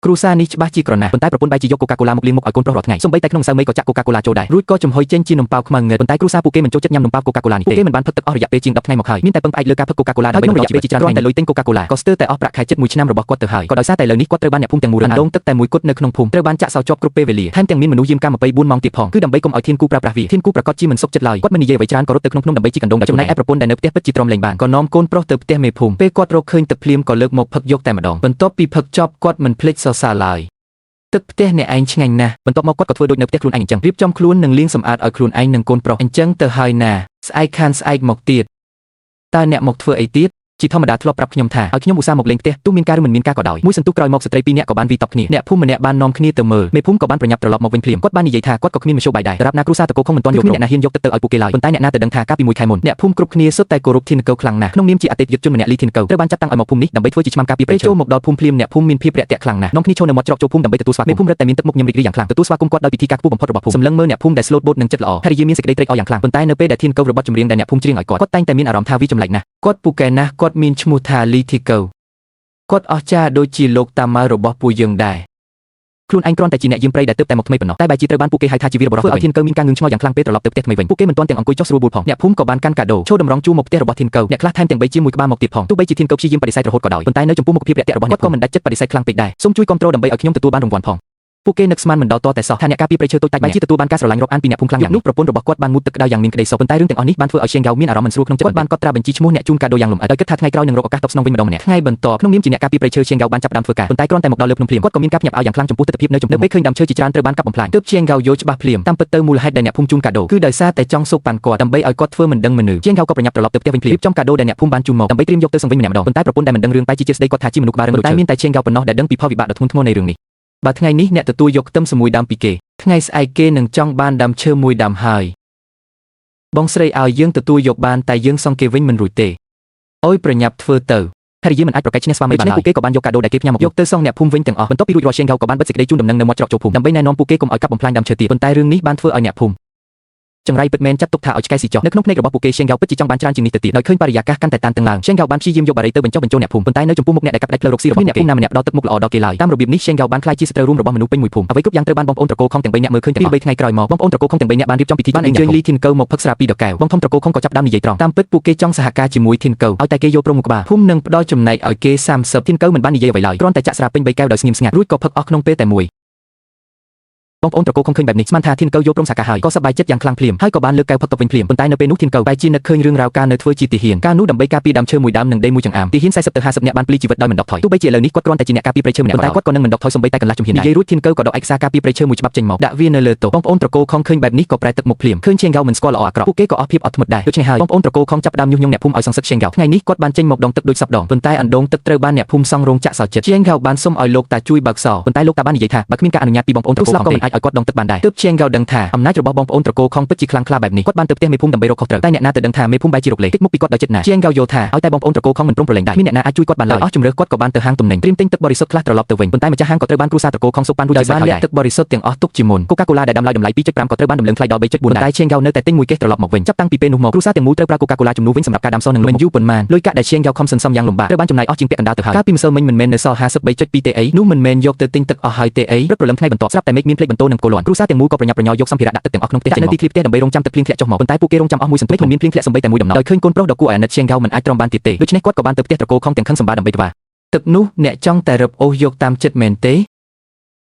គ្រួសារនេះច្បាស់ជាក្រណាស់ប៉ុន្តែប្រពន្ធបែរជាយកកូកាកូឡាមកលាងមុខឲ្យកូនប្រុសរាល់ថ្ងៃសូម្បីតែក្នុងម្សៅមីក៏ចាក់កូកាកូឡាចូលដែររួចក៏ចំហុយចេញជានំប៉ាវខ្មៅងឹតប៉ុន្តែគ្រួសារពួកគេមិនចូលចិត្តញ៉ាំនំប៉ាវកូកាកូឡានេះទេពួកគេមិនបានផឹកទឹកអស់រយៈពេលជាង10ថ្ងៃមកហើយមានតែពឹងផ្អែកលើការផឹកកូកាកូឡាដើម្បីក្នុងរយៈពេលជាច្រើនថ្ងៃគ្រាន់តែលុយទិញកូកាកូឡាក៏ស្ទើរតែអស់ប្រាក់ខែជិតមួយឆ្នាំរបស់គាត់ទៅហើយក៏ដោយសារតែឥឡូវនេះគាត់ត្រូវបានអ្នកភូមិទាំងមូលរឹងដងទឹកតែមួយគត់នៅក្នុងភូមិត្រូវបានចាក់សោជាប់គ្រប់ពេលវេលាថែមទាំងមានមនុស្សយាមកាម24ម៉ោងទៀតផងគឺដើម្បីកុំឲ្យធានគូប្រើប្រាស់វាធានគូប្រកាសជាមិនសុខចិត្តឡើយគាត់មិននិយាយអ្វីច្រើនក៏រត់ទៅក្នុងភ្នំដើម្បីជីកកណ្ដងដល់ចំណែកឯប្រពន្ធដែលនៅផ្ទះពិតជាទ្រាំលែងបានក៏នាំកូនប្រុសទៅផ្ទះមេភូមិពេលគាត់រកឃើញទឹកភ្លាមក៏លើកមកផឹកយកតែម្ដងបន្ទាប់ពីផឹកចប់គាត់មិនភ្លេចសរសើរឡើយទឹកផ្ទះអ្នកឯងឆ្ងាញ់ណាស់បន្ទាប់មកគាត់ក៏ធ្វើដូចនៅផ្ទះខ្លួនឯងអញ្ចឹងរៀបចំខ្លួននិងលាងសម្អាតឲ្យខ្លួនឯងនិងកូនប្រុសអញ្ចឹងទៅហើយណាស្អែកខានស្អែកមកទៀតតើអ្នកមកធ្វើអីទៀតជាធម្មតាធ្លាប់ប្រាប់ខ្ញុំថាឲ្យខ្ញុំឧស្សាហ៍មកលេងផ្ទះទោះមានការឬមិនមានការក៏ដោយមួយសន្ទុះក្រោយមកស្ត្រីពីរនាក់ក៏បានវីតបគ្នាអ្នកភូមិម្នាក់បាននាំគ្នាទៅមើលមេភូមិក៏បានប្រញាប់ត្រឡប់មកវិញភ្លាមគាត់បាននិយាយថាគាត់ក៏គ្មានមធ្យោបាយដែរដរាបណាគ្រួសារត្រកូលខុងមិនទាន់យល់គ្មានអ្នកណាហ៊ានយកទឹកទៅឲ្យពួកគេឡើយប៉ុន្តែអ្នកណាទៅដឹងថាកាលពីមួយខែមុនអ្នកភូមិគ្រប់គ្នាសុទ្ធតែគោរពធានកោខ្លាំងណាស់ក្នុងនាមជាអតីតយុទ្ធជនម្នាក់លីធានកោត្រូវបានចាត់តាំងឲ្យមកភូមិនេះដើម្បីធ្វើជាឆ្មាំការពារព្រៃឈើចូលមកដល់ភូមិភ្លាមអ្នកភូមិមានភាពរាក់ទាក់ខ្លាំងណាស់នាំគ្នាចូលនៅមាត់ច្រកចូលភូមិដើម្បីទទួលស្វាគមន៍មេភូមិរឹតតែមានទឹកមុខញឹមរីករាយយ៉ាងខ្លាំងទទួលស្វាគមន៍គាត់ដោយពិធីការខ្ពស់បំផុតរបស់ភូមិសម្លឹងមើលអ្នកភូមិដែលស្លូតបូតនិងចិត្តល្អភរិយាមានសេចក្តីត្រេកអរយ៉ាងខ្លាំងប៉ុន្តែនៅពេលដែលធានកោរបត់ចម្រៀងដែលអ្នកភូមិច្រៀងឲ្យគាត់គាត់តែងតែមានអារម្មណ៍ថាវាចម្លែកណាស់គាត់ពូកែណាស់គាត់មានឈ្មោះថាលីធីកោគាត់អស្ចារ្យដូចជាលោកតាម៉ៅរបស់ពួកយើងដែរខ្លួនឯងគ្រាន់តែជាអ្នកយាមព្រៃដែលទើបតែមកថ្មីប៉ុណ្ណោះតែបែរជាត្រូវបានពួកគេហៅថាជាវីរបុរសធ្វើឲ្យធានកៅមានការងឿងឆ្ងល់យ៉ាងខ្លាំងពេលត្រឡប់ទៅផ្ទះថ្មីវិញពួកគេមិនទាន់ទាំងអង្គុយចុះស្រួលបួលផងអ្នកភូមិក៏បានកាន់កាដូឈរតម្រង់ជួរមកផ្ទះរបស់ធានកៅអ្នកខ្លះថែមទាំងបីជាមួយក្បាលមកទៀតផងទោះបីជាធានកៅព្យាយាមបដិសេធរហូតក៏ដោយប៉ុន្តែនៅចំពោះមុខភាពរាក់ទាក់របស់អ្នកគាត់ក៏មិនដាច់ចិត្តបដិសេធខ្លាំងពេកដែរសូមជួយគាំទ្រដើម្បីឲ្យខ្ញុំទទួលបានរង្វាន់ផងពួកគេនឹកស្មានមិនដល់តតែសោះថាអ្នកការពារព្រៃឈើតូចតាចបែរជាទទួលបានការស្រឡាញ់រាប់អានពីអ្នកភូមិខ្លាំងយ៉ាងនោះប្រពន្ធរបស់គាត់បានងូតទឹកក្តៅយ៉ាងមានក្តីសុខប៉ុន្តែរឿងទាំងអស់នេះបានធ្វើឲ្យឈៀងហ្គាវមានអារម្មណ៍មិនស្រួលក្នុងចិត្តគាត់បានកត់ត្រាបញ្ជីឈ្មោះអ្នកជូនកាដូយ៉ាងលម្អិតដោយគិតថាថ្ងៃក្រោយនឹងរកឱកាសតបស្នងវិញម្ដងម្នាក់ថ្ងៃបន្ទាប់ក្នុងនាមជាអ្នកការពារព្រៃឈើឈៀងហ្គាវបានចាប់ផ្ដើមធ្វើការប៉ុន្តែគ្រាន់តែមកដល់លើភ្នំភ្លាមគាត់ក៏មានការភ្ញាក់ផ្អើលយ៉ាងខ្លាំងចំពោះទិដ្ឋភាពនៅចំពោះពេលឃើញដើមឈើជាច្រើនត្រូវបានកាប់បំផ្លាញទើបឈៀងហ្គាវយល់ច្បាស់ភ្លាមតាមពិតទៅមូលហេតុដែលអ្នកភូមិជូនកាដូគឺដោយសារតែចង់សូកប៉ាន់គាត់ដើម្បីឲ្យគាត់ធ្វើមិនដឹងមនុស្សឈៀងហ្គាវក៏ប្រញាប់ត្រឡប់ទៅផ្ទះវិញភ្លាមរៀបចំកាដូដែលអ្នកភូមិបានជូនមកដើម្បីត្រៀមយកទៅសង្វិញម្នាក់ម្ដងប៉ុន្តែប្រពន្ធដែលមិនដឹងរឿងបែរជាជឿស្ដីគាត់ថាជាមនុស្សក្បាលរឹងតែមានតែឈៀងហ្គាវប៉ុណ្ណោះដែលដឹងពីផលវិបាកដ៏ធ្ងន់ធ្ងរនៃរឿងនេះបើថ្ងៃនេះអ្នកទទួលយកខ្ទឹមសមួយដើមពីគេថ្ងៃស្អែកគេនឹងចង់បានដើមឈើមួយដើមហើយបងស្រីឲ្យយើងទទួលយកបានតែយើងសងគេវិញមិនរួចទេអូយប្រញាប់ធ្វើទៅភរិយាមិនអាចប្រកែកឈ្នះស្វាមីបានឡើយពួកគេក៏បានយកកាដូដែលគេផ្ញើមកយកទៅសងអ្នកភូមិវិញទាំងអស់បន្ទាប់ពីរួចរាល់ឈៀងហ្គាវក៏បានបិទសេចក្តីជូនដំណឹងនៅមាត់ច្រកចូលភូមិដើម្បីណែនាំពួកគេកុំឲ្យកាប់បំផ្លាញដើមឈើទៀតប៉ុន្តែរឿងនេះបានធ្វើឲ្យអ្នកភូមិចង្រៃពិតមែនចាត់ទុកថាឲ្យឆ្កែស៊ីចុះនៅក្នុងភ្នែករបស់ពួកគេឈៀងហ្គាវពិតជាចង់បានច្រើនជាងនេះទៅទៀតដោយឃើញបរិយាកាសកាន់តែតានតឹងឡើងឈៀងហ្គាវបានព្យាយាមយកបារីទៅបញ្ចុះបញ្ចូលអ្នកភូមិប៉ុន្តែនៅចំពោះមុខអ្នកដែលកាប់ផ្ដាច់ផ្លូវរកស៊ីរបស់អ្នកភូមិណាម្នាក់ផ្ដល់ទឹកមុខល្អដល់គេឡើយតាមរបៀបនេះឈៀងហ្គាវបានក្លាយជាសត្រូវរួមរបស់មនុស្សពេញមួយភូមិអ្វីគ្រប់យ៉ាងត្រូវបានបងប្អូនត្រកូលខុងទាំង3នាក់មើលឃើញទាំងអស់ពី3ថ្ងៃក្រោយមកបងប្អូនត្រកូលខុងទាំង3នាក់បានរៀបចំពិធីបានអញ្ជើញលីធីនកៅមកផឹកស្រាពីរដកែវបងធំត្រកូលខុងក៏ចាប់ផ្ដើមនិយាយត្រង់តាមពិតពួកគេចង់សហការជាមួយធីនកៅឲ្យតែគេយល់ព្រមមួយក្បាលភូមិនឹងផ្ដល់ចំណែកឲ្យគេ30ធីនកៅមិនបាននិយាយអ្វីឡើយគ្រាន់តែចាក់ស្រាពេញ3កែវដោយស្ងៀមស្ងាត់រួចក៏ផឹកអស់ក្នុងពេលតែមួយបងប្អូនត្រកូលខុងឃើញបែបនេះស្មានថាធានកៅយល់ព្រមសហការហើយក៏សប្បាយចិត្តយ៉ាងខ្លាំងភ្លាមហើយក៏បានលើកកែវផឹកទៅវិញភ្លាមប៉ុន្តែនៅពេលនោះធានកៅបែរជានឹកឃើញរឿងរ៉ាវការនៅធ្វើជាទាហានការនោះដើម្បីការពារដើមឈើមួយដើមនិងដីមួយចង្អាមទាហាន40ទៅ50នាក់បានពលីជីវិតដោយមិនដកថយទោះបីជាឥឡូវនេះគាត់គ្រាន់តែជាអ្នកការពារព្រៃឈើម្នាក់ប៉ុន្តែគាត់ក៏នឹងមិនដកថយសូម្បីតែកន្លះជំហានដែរនិយាយរួចធានកៅក៏ដកឯកសារការពារព្រៃឈើមួយច្បាប់ចេញមកដាក់វានៅលើតុបងប្អូនត្រកូលខុងឃើញបែបនេះក៏ប្រែទឹកមុខភ្លាមឃើញឈៀងហ្គាវមិនស្គាល់ល្អអាក្រក់ពួកគេក៏អស់ភាពអត់ធ្មត់ដែរដូច្នេះហើយបងប្អូនត្រកូលខុងចាប់ផ្ដើមញុះញង់អ្នកភូមិឲ្យសងសឹកឈៀងហ្គាវថ្ងៃនេះគាត់បានចេញមកដងទឹកដូចសពដងប៉ុន្តែអណ្ដូងទឹកត្រូវបានអ្នកភូមិសង់រោងចាក់សោចិត្តឈៀងហ្គាវបានសុំឲ្យលោកតាជួយបើកសោប៉ុន្តែលោកតាបាននិយាយថាបើគ្មានការអនុញ្ញាតពីបងប្អូនត្រកូលខុងទេក៏មិនអាចឲ្យគាត់ដងទឹកបានដែរទើបឈៀងហ្គាវដឹងថាអំណាចរបស់បងប្អូនត្រកូលខុងពិតជាខ្លាំងក្លាបែបនេះគាត់បានទៅផ្ទះមេភូមិដើម្បីរកខុសត្រូវតែអ្នកណាទៅដឹងថាមេភូមិបែរជារកលេសគេចមុខពីគាត់ដោយចិត្តណាឈៀងហ្គាវយល់ថាឲ្យតែបងប្អូនត្រកូលខុងមិនព្រមប្រឡែងដែរគ្មានអ្នកណាអាចជួយគាត់បានឡើយអស់ជំរឿគាត់ក៏បានទៅហាងទំនិញត្រៀមទិញទឹកបរិសុទ្ធខ្លះត្រឡប់ទៅវិញប៉ុន្តែម្ចាស់ហាងក៏ត្រូវបានគ្រួសារត្រកូលខុងសូកប៉ាន់រួចជាស្រេចហើយដែរទឹកបរិសុទ្ធទាំងអស់ទុកជាមុនកូកាកូឡាដែលដំឡើងតម្លៃ2.5ក៏ត្រូវបានដំឡើងថ្លៃដល់3.4ប៉ុន្តែឈៀងហ្គាវនៅតែទិញមួយកេសត្រឡប់មកវិញចាប់តាំងពីពេលនោះមកគ្រួសារទាំងមូលត្រូវប្រើកូកាកូឡាជំនួសវិញសម្រាប់ការដាំសនិងលក់មិនយូរប៉ុន្មានលុយកាក់ដែលឈៀងហ្គាវខំសន្សំយ៉ាងលំបាកត្រូវបានចំណាយអស់ជាងពាក់កណ្ដាលទៅហើយកាលពីម្សិលមិញមិនមែននៅសល់53.2ទេអីនោះមិនមែនយកទៅទិញទឹកអស់ហើយទេអីព្រឹកព្រលឹមថ្ងៃបន្ទាប់ស្រាប់តែមេឃមានភ្លេចបន្ទោនិងកូលាន់គ្រួសារទាំងមូលក៏ប្រញាប់ប្រញាល់យកសម្ភារៈដាក់ទឹកទាំងអស់ក្នុងផ្ទះដាក់នៅទីធ្លាផ្ទះដើម្បីរងចាំទឹកភ្លៀងធ្លាក់ចុះមកប៉ុន្តែពួកគេរងចាំអស់មួយសន្ទុះមិនមានភ្លៀងធ្លាក់សូម្បីតែមួយដំណក់ដោយឃើញកូនប្រុសដ៏គួរឲ្យអាណិតឈៀងហ្គាវមិនអាចទ្រាំបានទៀតទេដូច្នេះគាត់ក៏បានទៅផ្ទះត្រកូលខុងទាំងខឹងសម្បាដើម្បីត្វាទឹកនោះអ្នកចង់តែរឹបអូសយកតាមចិត្តមែនទ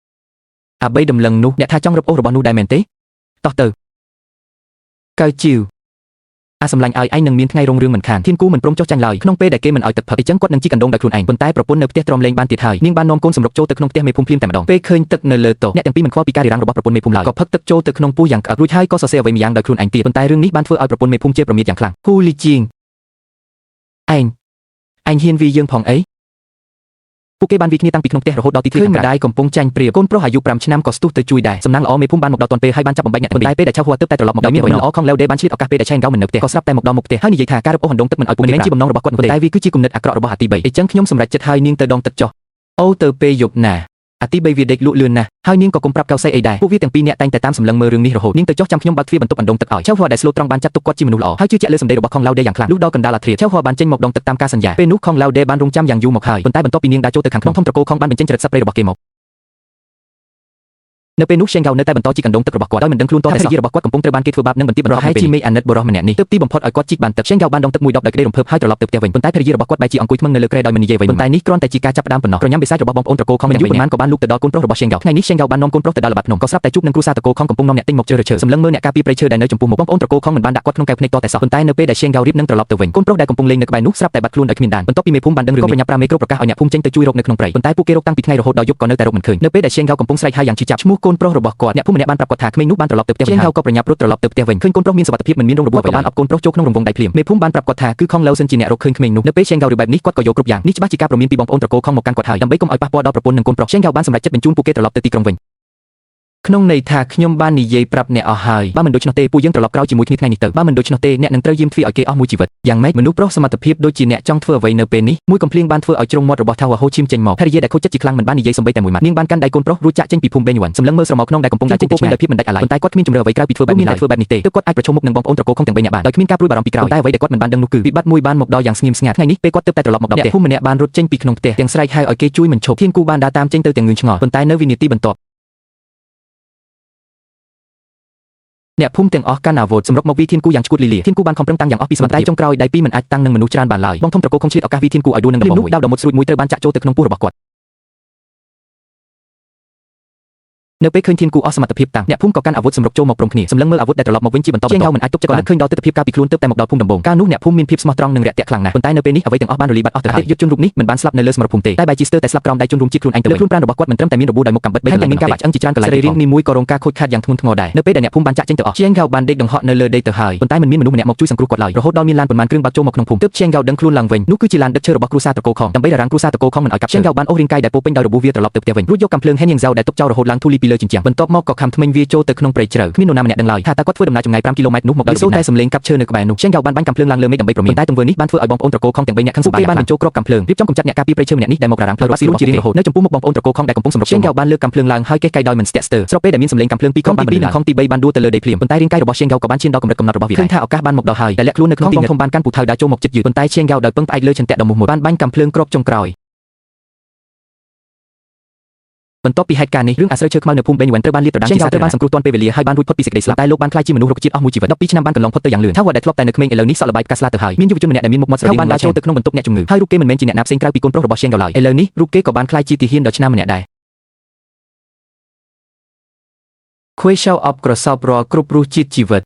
េអាបីដំឡឹងនោះអ្នកថាចង់រឹបអូសរបស់នោះដែរមែនទេតោះទៅកៅជីវអាសម្លាញ់ឲ្យឯងនឹងមានថ្ងៃរុងរឿងមិនខានធានគូមិនព្រមចុះចាញ់ឡើយក្នុងពេលដែលគេមិនឲ្យទឹកផឹកអញ្ចឹងគាត់នឹងជីកណ្ដងដោយខ្លួនឯងប៉ុន្តែប្រពន្ធនៅផ្ទះទ្រាំលេងបានទៀតហើយនាងបាននាំកូនសម្រុកចូលទៅក្នុងផ្ទះមេភូមិភ្លាមតែម្ដងពេលឃើញទឹកនៅលើតុអ្នកទាំងពីរមិនខ្វល់ពីការរារាំងរបស់ប្រពន្ធមេភូមិឡើយក៏ផឹកទឹកចូលទៅក្នុងពោះយ៉ាងក្អឹករួចហើយក៏សរសេរអ្វីម្យ៉ាងដោយខ្លួនឯងទៀតប៉ុន្តែរឿងនេះបានធ្វើឲ្យប្រពន្ធមេភូមិជាប្រមាថយ៉ាងខ្លាំងហ៊ូលីជីងឯងឯងហ៊ានវាយយើងផងអីពួកគេបានវាយគ្នាតាំងពីក្នុងផ្ទះរហូតដល់ទីធ្លាខាងក្រៅម្ដាយកំពុងចាញ់ព្រាបកូនប្រុសអាយុ5ឆ្នាំក៏ស្ទុះទៅជួយដែរសំណាងល្អមេភូមិបានមកដល់ទាន់ពេលហើយបានចាប់បំបែកអ្នកទាំងពីរតែពេលដែលឆៅហួរទើបតែត្រឡប់មកដោយមានបំណងល្អខុងឡេវដេបានឆ្លៀតឱកាសពេលដែលឆែងកៅមិននៅផ្ទះក៏ស្រាប់តែមកដល់មុខផ្ទះហើយនិយាយថាការរឹបអូសអណ្ដូងទឹកមិនឲ្យពួកគេមិនមែនជាបំណងរបស់គាត់នោះទេតែវាគឺជាគំនិតអាក្រក់របស់អាទី3អញ្ចឹងខ្ញុំសម្រេចចិត្តឲ្យនាងទៅដងទឹកចុះអូទៅពេលយប់ណាអាទី3វាដេកលក់លឿនណាស់ហើយនាងក៏គុំប្រាប់កៅសីអីដែរពួកវាទាំងពីរនាក់តែងតែតាមសម្លឹងមើលរឿងនេះរហូតនាងទៅចុះចាំខ្ញុំបើកទ្វារបន្ទប់អណ្ដូងទឹកឲ្យឆៅហួរដែលស្លូតត្រង់បានចាត់ទុកគាត់ជាមនុស្សល្អហើយជឿជាក់លើសម្ដីរបស់ខុងឡៅដេយ៉ាងខ្លាំងលុះដល់កណ្ដាលអាធ្រាត្រឆៅហួរបានចេញមកដងទឹកតាមការសន្យាពេលនោះខុងឡៅដេបានរងចាំយ៉ាងយូរមកហើយប៉ុន្តែបន្ទាប់ពីនាងដើរចូលទៅខាងក្នុងធំត្រកូលខុងបានបញ្ចេញចរិតសត្វព្រៃរបស់គេមក នៅពេលនោះ Sheng Gao នៅតែបន្តជីកអណ្ដូងទឹករបស់គាត់ដោយមិនដឹងខ្លួនតតែសោះភរិយារបស់គាត់កំពុងត្រូវបានគេធ្វើបាបនិងបន្ទាបបន្ថយប្រហែលជាមេអាណិតបុរសម្នាក់នេះទើបទីបំផុតឲ្យគាត់ជីកបានទឹក Sheng Gao បានដងទឹកមួយដបដោយក្តីរំភើបហើយត្រឡប់ទៅផ្ទះវិញប៉ុន្តែភរិយារបស់គាត់បែរជាអង្គុយថ្មឹងនៅលើគ្រែដោយមិននិយាយអ្វីប៉ុន្តែនេះគ្រាន់តែជាការចាប់ផ្ដើមប៉ុណ្ណោះក្រញាំបិសាចរបស់បងប្អូនត្រកូលខំមិនយូរប៉ុន្មានក៏បានលូកទៅដល់កូនប្រុសរបស់ Sheng Gao ថ្ងៃនេះ Sheng Gao បាននាំកូនប្រុសទៅដល់ល្បាតភ្នំក៏ស្រាប់តែជួបនឹងគ្រួសារត្រកូលខំកំពុងនាំអ្នកទិញមកជ្រើសរើសឈើសម្លឹងមើលអ្នកការពារព្រៃឈើដែលនៅចំពោះមុខបងប្អូនត្រកូលខំមិនបានដាក់គាត់ក្នុងកែវភ្នែកតតែសោះប៉ុន្តែនៅពេលដែល Sheng Gao រៀបនឹងត្រឡប់ទៅវិញកូនប្រុសដែលកំពុងលេងនៅក្បែរនោះស្រាប់តែបាត់ខ្លួនដោយគ្មានដានបន្ទាប់ពីមេភូមិបានដឹងរឿងនេះក៏ប្រញាប់ប្រាមេគ្រប់ប្រកាសឲ្យអ្នកភូមិចេញទៅជួយរកនៅក្នុងព្រៃប៉ុន្តែពួកគេរកតាំងពីថ្ងៃរហូតដល់យប់ក៏នៅតែរកមិនឃើញនៅពេលដែល Sheng Gao កំពុងស្រែកហៅយ៉ាងឈឺចាប់ឈ្មោះកូនប្រុសរបស់គាត់អ្នកភូមិម្នាក់បានប្រាប់គាត់ថាក្មេងនោះបានត្រឡប់ទៅផ្ទះវិញ Sheng Gao ក៏ប្រញាប់រត់ត្រឡប់ទៅផ្ទះវិញឃើញកូនប្រុសមានសុវត្ថិភាពមិនមានរងរបួសក៏បានអបកូនប្រុសចូលក្នុងរង្វង់ដៃភ្លាមមេភូមិបានប្រាប់គាត់ថាគឺខងឡៅសិនជាអ្នករកឃើញក្មេងនោះនៅពេល Sheng Gao ឬបែបនេះគាត់ក៏យកគ្រប់យ៉ាងនេះច្បាស់ជាការព្រមានពីបងប្អូនត្រកូលខងមកកាន់គាត់ហើយដើម្បីកុំឲ្យប៉ះពាល់ដល់ប្រពន្ធនិងកូនប្រុស Sheng Gao បានសម្រេចចិត្តបញ្ជូនពួកគេត្រឡប់ទៅទីក្រុងវិញក្នុងន័យថាខ្ញុំបាននិយាយប្រាប់អ្នកអស់ហើយបើមិនដូច្នោះទេពួកយើងត្រឡប់ក្រោយជាមួយគ្នាថ្ងៃនេះទៅបើមិនដូច្នោះទេអ្នកនឹងត្រូវយាមទ្វារឲ្យគេអស់មួយជីវិតយ៉ាងម៉េចមនុស្សប្រុសសមត្ថភាពដូចជាអ្នកចង់ធ្វើអ្វីនៅពេលនេះមួយកំភ្លៀងបានធ្វើឲ្យជ្រុងមាត់របស់ថាវ៉ាហូឈាមចេញមកភរិយាដែលខូចចិត្តជាខ្លាំងមិនបាននិយាយសំបីតែមួយម៉ាត់នាងបានកាន់ដៃកូនប្រុសរួចចាក់ចេញពីភូមិបេញវ៉ាន់សម្លឹងមើលស្រមោលក្នុងដែលកំពុងដើរចេញទៅឆ្ងាយដោយភាពមិនដាច់អាល័យប៉ុន្តែគាត់គ្មានជម្រើសអ្វីក្រៅពីធ្វើបែបនេះឡើយធ្វើបែបនេះទេទើបគាត់អាចប្រឈមមុខនឹងបងប្អូនត្រកូលខុងទាំងបីនាក់បានដោយគ្មានការព្រួយបារម្ភពីក្រោយប៉ុន្តែអ្វីដែលគាត់មិនបានដឹងនោះគឺវិបត្តិមួយបានមកដល់យ៉ាងស្ងៀមស្ងាត់ថ្ងៃនេះពេលគាត់ទើបតែត្រឡប់មកដល់ផ្ទះអ្នកភូមិម្នាក់បានរត់ចេញពីក្នុងផ្ទះទាំងស្រែកហៅឲ្យគេជួយមិនឈប់ធានគូបានដើរតាមចេញទៅទាំងងឿងឆ្ងល់ប៉ុន្តែនៅវិនាទីបន្ទាប់អ្នកភូមិទាំងអស់កាន់អាវុធសម្រុកមកវីធានគូយ៉ាងឈួតលីលាធានគូបានខំប្រឹងតាំងយ៉ាងអស់ពីសមត្ថភាពចុងក្រោយដៃពីរមិនអាចតាំងនឹងមនុស្សច្រើនបានឡើយបងធំត្រកូលខុងឆ្លៀតឱកាសវីធានគូឲ្យដួលនឹងដំបងមួយដាវដ៏មុតស្រួចមួយត្រូវបានចាក់ចូលទៅក្នុងពោះរបស់គាត់នៅពេលឃើញធានគូអស់សមត្ថភាពតាំងអ្នកភូមិក៏កាន់អាវុធសម្រុកចូលមកព្រមគ្នាសម្លឹងមើលអាវុធដែលត្រឡប់មកវិញជាបន្តបន្ទាប់មិនអាចទុកចិត្តបាននឹកឃើញដល់ទិដ្ឋភាពកាលពីខ្លួនទើបតែមកដល់ភូមិដំបូងកាលនោះអ្នកភូមិមានភាពស្មោះត្រង់និងរាក់ទាក់ខ្លាំងណាស់ប៉ុន្តែនៅពេលនេះអ្វីទាំងអស់បានរលាយបាត់អស់ទៅហើយយុទ្ធជនរូបនេះមិនបានស្លាប់នៅលើសមរភូមិទេតែបែរជាស្ទើរតែស្លាប់ក្រោមដៃជនរួមជាតិខ្លួនឯងទៅវិញលើខ្លួនប្រាណរបស់គាត់មិនត្រឹមតែមានរបួសដោយមុខកាំបិតបីតែមានការបាក់ឆ្អឹងជាច្រើនកន្លែងសរីរាង្គនីមួយក៏រងការខូចខាតយ៉ាងធ្ងន់ធ្ងរដែរនៅពេលដែលអ្នកភូមិបានចាក់ចេញទៅអស់ជាងកៅបានដេកដង្ហក់នៅលើដីទៅហើយប៉ុន្តែមិនមានមនុស្សម្នាក់មកជួយសង្គ្រោះគាត់ឡើយរហូតដល់មានឡានប៉ុន្មានគ្រឿងបើកចូលមកក្នុងភូមិទើបជាងកៅដឹងខ្លួនឡើងវិញនោះគឺជាឡានដឹកឈើរបស់គ្រួសារត្រកូលខងដើម្បីរារាំងគ្រួសារត្រកូលខងមិនឲ្យកាប់ឈើជាងកៅបានអូសរាងកាយដែលពោពេញដោយរបួសវាត្រឡប់ទៅផ្ទះវិញរួចយកកាំភ្លើងហេនយ៉ាងហ្សៅដែលទុកចោលរហូតឡើងធូលីពីលើជញ្ជាំងបន្ទាប់មកក៏ខំធ្មេញវាចូលទៅក្នុងព្រៃជ្រៅគ្មាននរណាម្នាក់ដឹងឡើយថាតើគាត់ធ្វើដំណើរចម្ងាយ5គីឡូម៉ែត្រនោះមកដោយសូតែសំឡេងកាប់ឈើនៅក្បែរនោះជាងកៅបានបាញ់កាំភ្លើងឡើងលើមេឃដើម្បីព្រមានតែទង្វើនេះបានធ្វើឲ្យបងប្អូនត្រកូលខងទាំងបីនាក់ខឹងសម្បាយ៉ាងខ្លាំងបានបញ្ចូលគ្រាប់កាំភ្លើងរៀបចំកម្ចាត់អ្នកការពារព្រៃឈើម្នាក់នេះដែលមករារាំងផ្លូវរត់ស៊ីជារៀងរហូតនៅចំពោះមុខបងប្អូនត្រកូលខងដែលកំពុងសម្រុកជាងកៅបានលើកកាំភ្លើងឡើងហើយកេះកៃដោយមិនស្ទាក់ស្ទើរស្របពេលដែលមានសំឡេងកាំភ្លើងពីរគ្រាប់បានបន្លឺខងទី3បានដួលទៅលើដីភ្លាមប៉ុន្តែរាងកាយរបស់ជាងកៅក៏បានឈានដល់កម្រិតកំណត់របស់វាឃើញថាឱកាសបានមកដល់ហើយតែលាក់ខ្លួននៅក្នុងទីងឹតធំបានកាន់ពូថៅដើរចូលមកជិតយឺតប៉ុន្តែជាងកៅដោយពឹងផ្អែកលើឆន្ទៈដ៏មោះមុតបានបាញ់កាំភ្លើងគ្រាប់ចុងក្រោយបន្ទាប់ពីហេតុការណ៍នេះរឿងអាស្រូវឈើខ្មៅនៅភូមិបេញវ៉ាន់ត្រូវបានលាតត្រដាងជាសាធារណៈបានសង្គ្រោះទាន់ពេលវេលាហើយបានរួចផុតពីសេចក្តីស្លាប់តែលោកបានក្លាយជាមនុស្សរុក្ខជាតិអស់មួយជីវិត12ឆ្នាំបានកន្លងផុតទៅយ៉ាងលឿនថាវ៉ាដែលធ្លាប់តែនៅក្មេងឥឡូវនេះសក់ល្បាយផ្កាស្លាទៅហើយមានយុវជនម្នាក់ដែលមានមុខមាត់ស្រដៀងបានដើរចូលទៅក្នុងបន្ទប់អ្នកជំងឺហើយរូបគេមិនមែនជាអ្នកណាផ្សេងក្រៅពីកូនប្រុសរបស់សៀងកៅឡើយឥឡូវនេះរូបគេក៏បានក្លាយជាទាហានដ៏ឆ្នើមម្នាក់ដែរខួយឆៅអបក្រសោបរាល់គ្រប់រសជាតិជីវិត